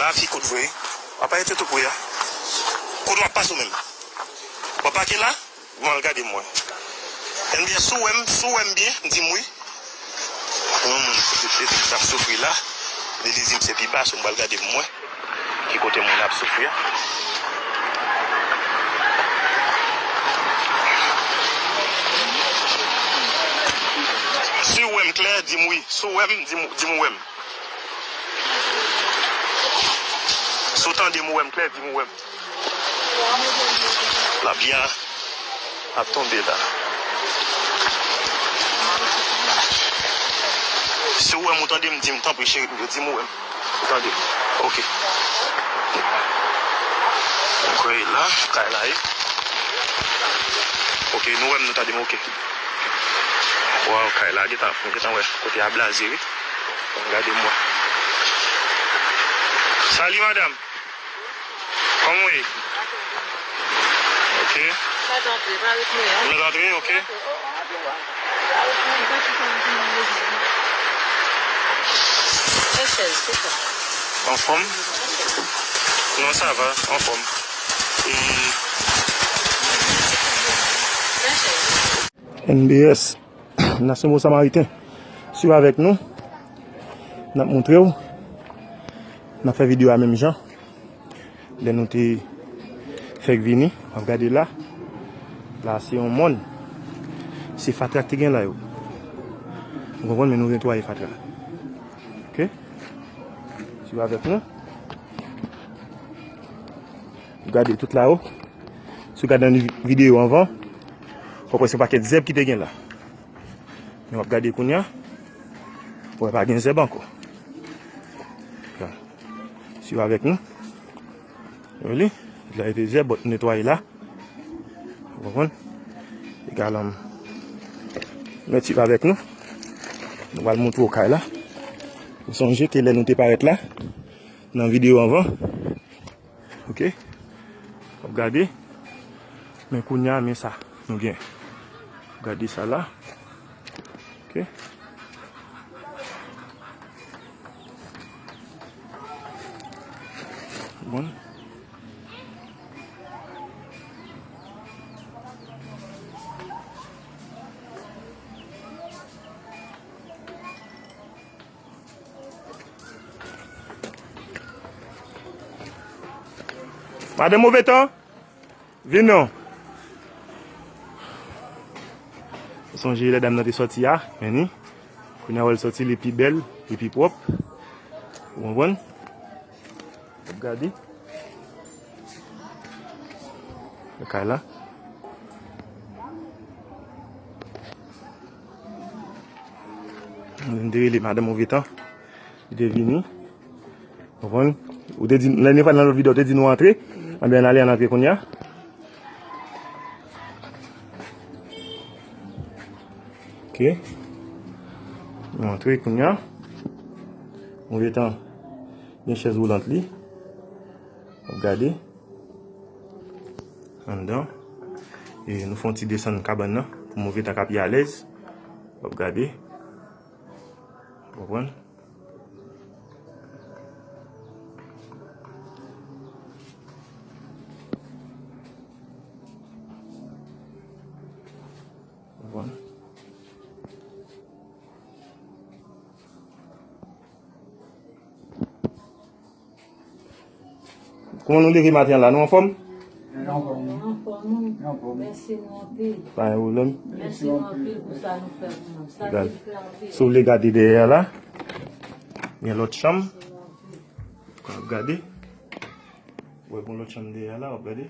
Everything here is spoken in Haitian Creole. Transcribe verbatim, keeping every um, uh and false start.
Fi kout vre. W ap arete tou pre a. Kote w ap pase w menm? W ap pake la? Bon, al gade m wè. N B S, si w wè m, si w wè m byen, di m wi. Yon moun kote tete m t ap soufri la. Li, li di m se pi ba, so m pral gade m wè ki kote moun ap soufri a. Si w wè m klè, di m wi. Si w wè m, di m, di m w wè m. Si w tande m, w wè m klè, di m w wè m. Lapli a ap tonbe la. Si w wè m, ou tande m, di m, tanpri, cheri m yo, di m ou wè m. Ou tande m. Oke. Oke, la, kay la ye. Oke, nou wè m, nou tande m, oke. Waw, kay la, gentan, gentan wè, kote a blaze, wi. Gade m wè. Sali, madanm. Kòman w ye? Ok. Mèt antre, pa ret mwen an. Ou mèt antre, ok. Anfòm? Non, sa va, anfòm. E N B S, Nasyon Bon Samariten. Swiv avèk nou. N ap montre w. N ap fè videyo a menm jan. Lè nou te fèk vini, w ap gade la. La se yon mòn. Se fatra k te gen la yo. Ou konprann, men nou netwaye fatra. Ok? Swiv avèk nou. Gade tout la yo. Si w gade nan videyo anvan, w ap wè se yon pakèt zèb ki te gen la. Men w ap gade kounye a, w wè pa gen zèb ankò. Swiv avèk nou. Wi, la rete zèb, bòt netwaye la. Ou konprann? Egal, um, mèt swiv avèk nou. Nou pral montre w kay la. Ou sonje ke lè nou te parèt la, nan videyo anvan. Ok? W ap gade. Men kounye a, men sa nou gen. Gade sa la. Ok? Bon. Madan Move Tan, vin non. Sonje lè dam nan te sòti a, men ni. Kounye a wè l sòti, li pi bèl, li pi pwòp. Ou konprann? W ap gade. Lakay la. Mwen te rele madan Move Tan. Li te vini. Konprann? Ou te di, lè nou pral nan lòt videyo, ou te di nou antre. Anben, n ale, ann antre kounye a. Ok. Nou antre kounye a. Move Tan gen chèz woulant li. W ap gade. Anndan. E nou fè yon ti desann kabann nan pou Move Tan ka pi alèz. W ap gade. Konprann? Konprann? Kòman nou leve maten an la? Nou anfòm? Anfòm, wi. Anfòm, wi. Anfòm. Mèsi nou anpil. Pa gen pwoblèm. Mèsi nou anpil pou sa nou fè pou nou. Sa nou fè anpil. Si w vle gade dèyè a la, gen lòt chanm. W ap gade. Wè, gon lòt chanm dèyè a la, w ap gade.